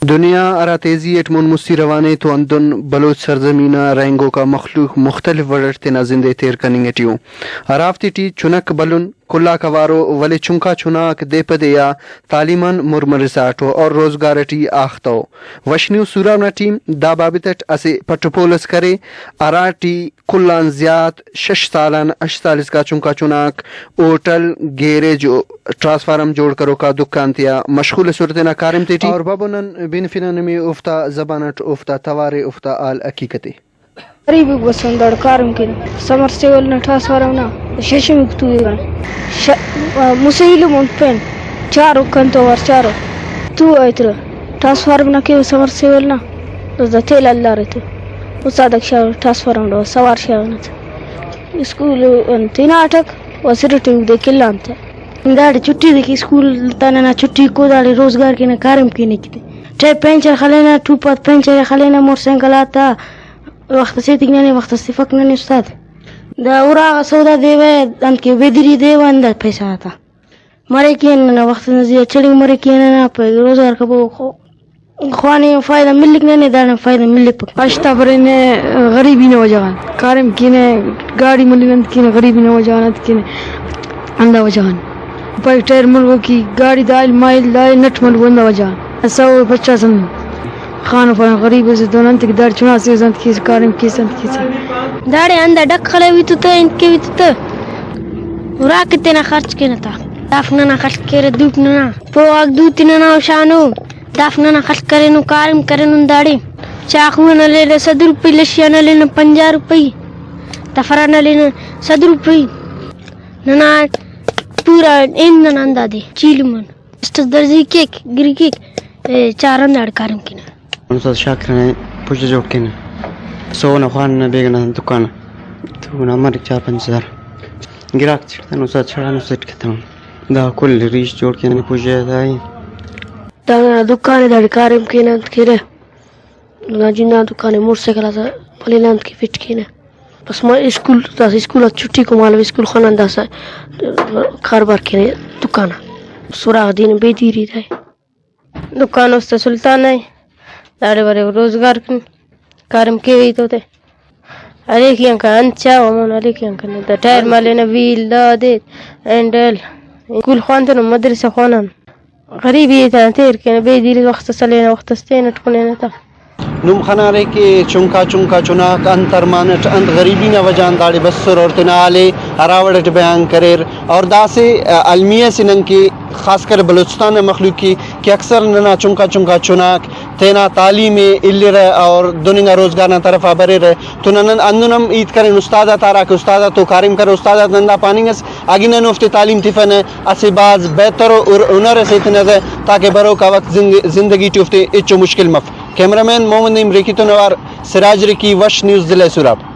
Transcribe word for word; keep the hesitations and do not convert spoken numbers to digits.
دنیا ہرا تیزی اٹ مون مستی روان ءِ تو ہندن بلوچ سرزمین آ رہینگوک آ مخلوق مختلف وڑ اٹ تینا زند ءِ تیر کننگ اٹی ءُ۔ ہرافتے ٹی چنک بھلن، کل آک اوارو، ولے چنکا چناک دے پہ دے آ تعلیم آن مر مرسا اٹو اور روزگار اٹی آختہ ءُ۔ وش نیوز سوراب نا ٹیم دا بابت اٹ اسہ پٹ و پول اس کرے، ہراٹی کل آن زیات شش سال آن ہشت سال اسکا چنکا چناک ہوٹل، گیرج و ٹرانسفارم جوڑ کروکا دکان تیا مشغول ئسر تینا کاریم تیٹی۔ اور بابو نن بنفنہ نمے اوفتا زبان اٹ اوفتا توار ءِ، اوفتا حال حقیقت ءِ۔ غریب بس ہم داڑے کاریم کینہ۔ سمر سیول نا ٹرانسفارم نا ششمیکو تو ایران۔ ش-، مسہ ایلم ہم پین چارو کنتو وار چارو تو ایترہ ٹرانسفارم نا کیوہ سمر سیول نا۔ داسہ تیل ہلدار ایتو۔ استاد آک شاغ ٹرانسفارم ڈو سوار شاغنہ۔ اسکول انت ہناٹک و اسٹ اودے کلان تہ۔ داڑے چھٹی دے کہ اسکول تا ننا چھٹی کو داڑے روزگار کینہ کاریم کینہ کتے۔ ٹائر پنچر خلینہ، ٹوپ آتا پنچر خلینہ موٹر سائیکل آتا۔ وخت سے تک ننے وخت اس تفک ننے استاد۔ دا اراغا سودا دیوہ انت کہ بیدیری دیوہ اندا پیسہ آتا۔ مریک ای ننا وخت نا زیہا چڑینگ مریک ای ننا پہ روزگار کبو خو-، خواننگ آن فائدہ ملک ننے، داڑان فائدہ ملپک۔ اشتا برینہ غریبی نا وجہ غان، کاریم کینہ، گاڑی ملنگ انت کینہ، غریبی نا وجہ غان انت کینہ، ہندا وجہ غان۔ پائک ٹائر ملو کی گاڑی دا آئل مائل دا نٹ ملو ہندا وجہ غان۔ سو پچاس ہندن۔ خان و پان غریب اسے دہن انت کہ داڑے چنا سے انت کیسہ، کاریم کیسہ، انت کیسہ۔ داڑے ہندا ڈک خلوی تو تہ، انت کیوی تو تہ۔ اراکہ تینا خرچ کینہ تا۔ دافک ننا خلک کیرہ دوک ننا۔ پوہاک دوتے ننا و شانو۔ دافک ننا خلک کرینو، کاریم کرینن داڑے۔ چاخو آن ہلینہ صد روپئی، لشی آن ہلینہ پنجاہ روپئی۔ دفر آن ہلینہ صد روپئی۔ ننا پورا ہند ننا ہندادے چیلم آن۔ اسٹ اس درزی کیک، گری کیک، اے، چار ہنداڑے کاریم کینہ۔ استاد شاکر نے پوجا جوڑ کینہ۔ سو نا خواننہ بیگہ نا دکان آ۔ تو نا مریک چار پنچ ہزار۔ گراک چڑتنو، استاد چھڑانو سیٹ کتنو۔ دا کل ریش جوڑ کینہ پوجا دا ہی۔ دا نا دکان اے، داڑے کاریم کینہ انت کیرہ۔ نا جناح دکان اے، موٹر سائیکل آتا پلینہ انت کہ فٹ کینہ۔ بس ما اسکول، داسہ اسکول آ چھٹی کو مالو اسکول خنان داسہ کاروبار کینہ دکان آ۔ سوراخ دین بیدیری دائے۔ دکان است سلطان اے، داڑے برے روزگار کن کاریم کیوی تو تے۔ ہلیکی آن کن انت چاوہ مون، ہلیکی آن کن دا ٹائر مالینہ، ویل دا دے، ہینڈل۔ اسکول خوانتنو، مدرسہ خوانان۔ غریبی ءِ تینا تیر کینہ، بے دیر وخت اس ہلینہ، وخت اس تینٹ کنینہ تا۔ نم خنارے کہ چنکا چنکا چناک انت ارمان اٹ، انت غریبی نا وجہ آن داڑے بسر اور تینا حال ءِ ہراوڑ اٹ بیان کریر۔ اور داسہ، آ، المیہ سے نن کہ خاص کر بلوچستان نا مخلوق کہ، کہ اکثر ننا چنکا چنکا چناک تینا تعلیم ءِ الیرہ اور دن انگا روزگار نا طرف آ بریرہ۔ تو نن ہندن ہم ہیت کرین استاد آتا ہرا کہ استاد آتو کاریم کرے، استاد آتا نن دا پاننگ اس اگہ نن اوفتے تعلیم تفنہ، اسہ بھاز بہتر و ہر-، ہنر ئسے ایتنہ تہ، تاکہ بروکا وخت زند-، زندگی ٹی اوفتے ہچو مشکل مف۔ کیمرہ مین محمد نعیم ریکی تون اوار سراج ریکی، وش نیوز، ضلع سوراب۔